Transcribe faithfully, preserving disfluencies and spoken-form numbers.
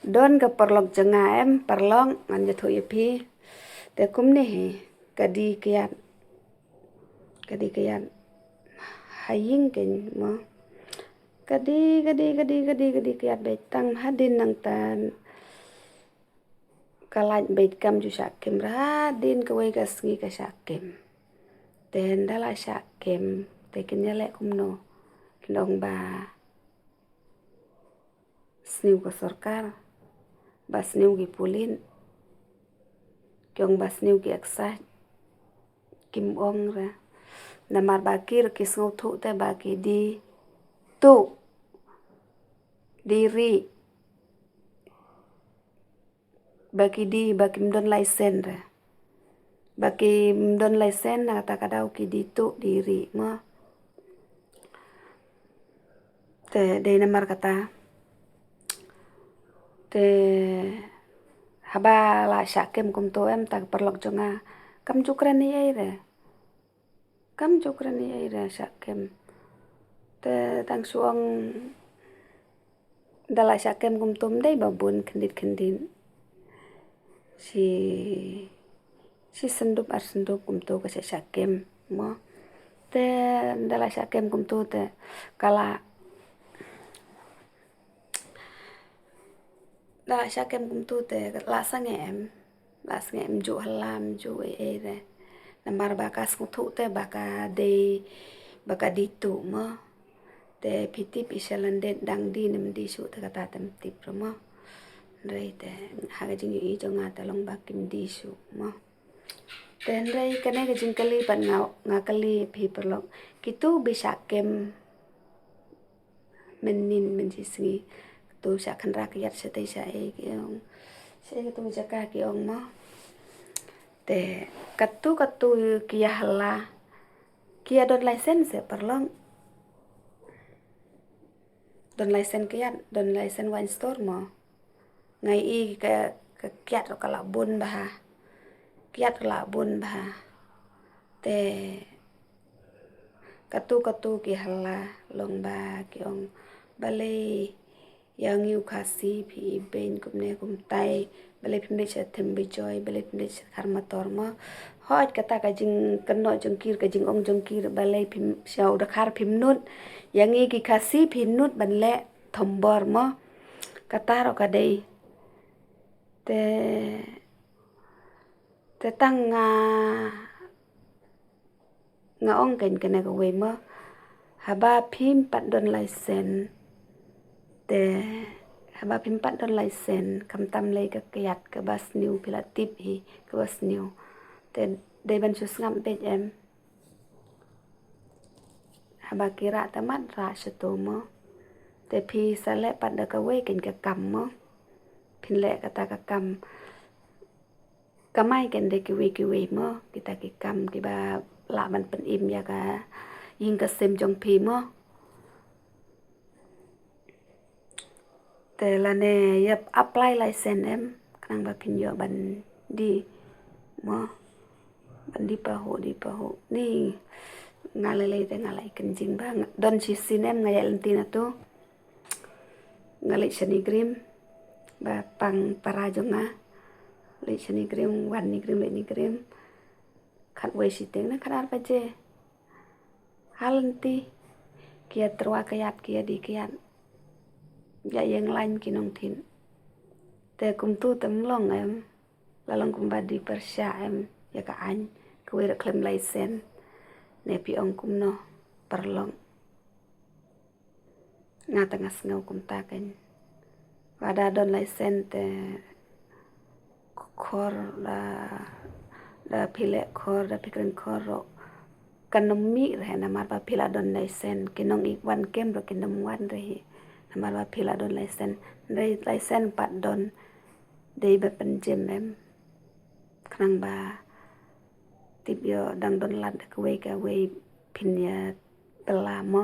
Don ka paralok jong nga em, paralok, ngan ïathuh ïa phi. Te kumne hi, ka die kiad. Ka die kiad. Ha ïing kein mo. Ka die, ka die, ka die, ka die, ka die kiad beit tang hadien nangta. Ka lait beit kam ju shah kem re hadien kawei ka sngi ka shah kem. Te ynda la shah kem, te kin ïaleh kumno. Kin ong ba sniew ka sorkar, ba sniew ki pulit, ki ong ba sniew ki excise, kim ong re. Namar ba ki ruh ki sngewthuh te ba ki die tuh, die rieh, ba ki die, ba kim don license re. Ba kim don license, na kata ka daw ki die tuh, die rieh mo. Te dei namar kata. Te haba la shah kem kumto em, ta ka paralok jong nga kam ju kren ei ei re. Kam ju kren ei ei re, shah kem. Te tang shu ong, ynda la shah kem kumto ym dei ba bun, khyndiat khyndiat. Shi, shi syndup ar syndup kumto ka shah shah kem mo. Te ynda la shah kem kumto te ka la, ynda la shah kem kumto te la sangeh em. La sangeh em, ju hala em, ju ei ei re. Namar ba ka sngewthuh te ba ka dei, ba ka die tuh mo. Te phi tip i sha lyndet dang die ne ym die shuh te kata te ym tip re mo. Hynrei te ha ka jingïohi jong nga te long ba kim die shuh mo. Te hynrei kane ka jingkylli pat nga, nga kylli phi paralok. Kito ba shah kem mynnin mynshisngi, to shah khynra kiad shatei shaei ki ong. Shaei kato jaka ki ong mo. Te kato kato ki ïa hala. Ki ïa don license se paralok. Don license kiad, don license wine store mo. Nga ïohi ka, ka kiad ruh ka la bun bha. Kiad ruh la bun bha. Te kato kato ki hala long ba ki ong balei ïa ngi u Khasi phi ibeiñ kumne kumtai, balei phim leit sha Thembijoi, balei phim leit sha Dkhar Mator mo. Hooid kata ka jingkynnoh jong ki, ka jingong jong ki, balei phim sha u Dkhar phim nud, ïa ngi ki Khasi phi nud ban leh thombor mo. Kata ruh ka dei. Te, te tang nga, nga ong kein kane kawei mo. Haba phim pat don license. Te, haba phim pat don license, khamtam lei ka kiad kaba sniew phi la tip hi, kaba sniew. Te, dei ban shu sngap beit em. Haba ki rah te mat rah shato mo. Te phi sa leh pat da kawei kein ka kam mo. Phin leh kata ka kam. Kamai kein da kiwei kiwei mo. Kita ki kam kiba lah ban pynim ïa ka ïing ka sem jong phi mo. Te lane ïa apply license em, khnang ba phin ïoh ban die mo. Ban die pahuh, die pahuh. Ni nga lei lei te nga la ïa kynjing ba nga don shisien em nga ïa lynti na tu. Nga leit sha NEIGRIHMS ba pang para jong nga. Leit sha NEIGRIHMS, wan NEIGRIHMS, leit NEIGRIHMS. Khatwei shiteng na khatar baje. Ha lynti ki ïa tyrwa kiad, ki ïa die kiad. Ïa ïeng lain ki nongthied. Te kumtu te ym long em. La long kumba die pyrshah em ïa ka aiñ, kawei ruh khlem license. Ne phi ong kumno paralok. Nga te nga sngew kumta kein. Lada don license te khor da, da phi leh khor, da phi kren khor ruh kan ym mih re namar ba phi la don license. Ki nong ïeit wan kem ruh kin ym wan re hi namar ba phi la don license. Hynrei license pat don dei ba pynjem em. Khnang ba tip ïoh dang don lad kawei kawei phin ïa bylla mo.